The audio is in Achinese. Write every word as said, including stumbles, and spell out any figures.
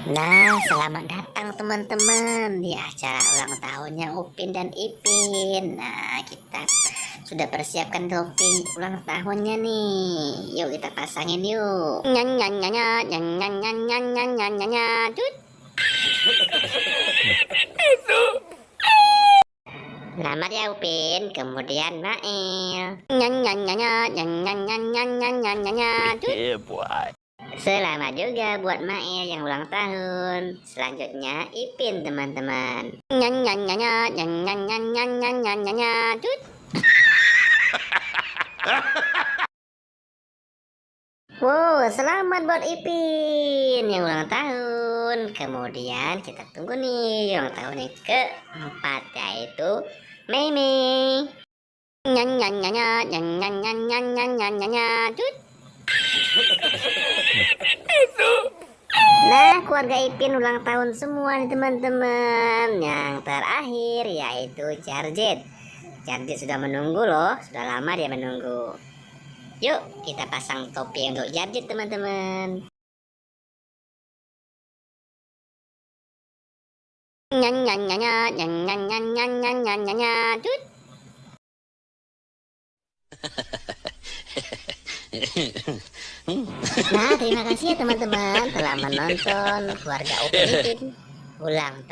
Nah, selamat datang teman-teman di acara ulang tahunnya Upin dan Ipin. Nah, kita sudah persiapkan topi ulang tahunnya nih. Yuk kita pasangin yuk. Nyan, nyan, nyan, nyan, nyan, nyan, nyan, nyan, nyan, nyan, nyan, nyan, tut. Selamat ya Upin, kemudian Mael. Nyan, nyan, nyan, nyan, nyan, nyan, nyan, nyan, nyan, nyan, nyan, tut. Yeah, boy. Selamat juga buat Mael yang ulang tahun. Selanjutnya Ipin, teman-teman. Nyan, nyan, nyan, nyan, nyan, nyan, nyan, nyan, nyan, nyan, nyan, tut. Wow, selamat buat Ipin yang ulang tahun. Kemudian kita tunggu nih ulang tahun yang keempat, yaitu Mei Mei. Nyan, nyan, nyan, nyan, nyan, nyan, nyan, nyan, nyan, nyan, nyan, nyan, tut. Nah, keluarga Ipin ulang tahun semua nih, teman-teman. Yang terakhir yaitu Jarjit. Jarjit sudah menunggu loh, sudah lama dia menunggu. Yuk, kita pasang topi untuk Jarjit, teman-teman. Nyan, nyan, nyan, nyan, nyan, nyan, nyan, nyan, nyan, nyan, nyan, nyan, tut. Nah, terima kasih ya teman-teman telah menonton keluarga Upin Ipin ulang tahun.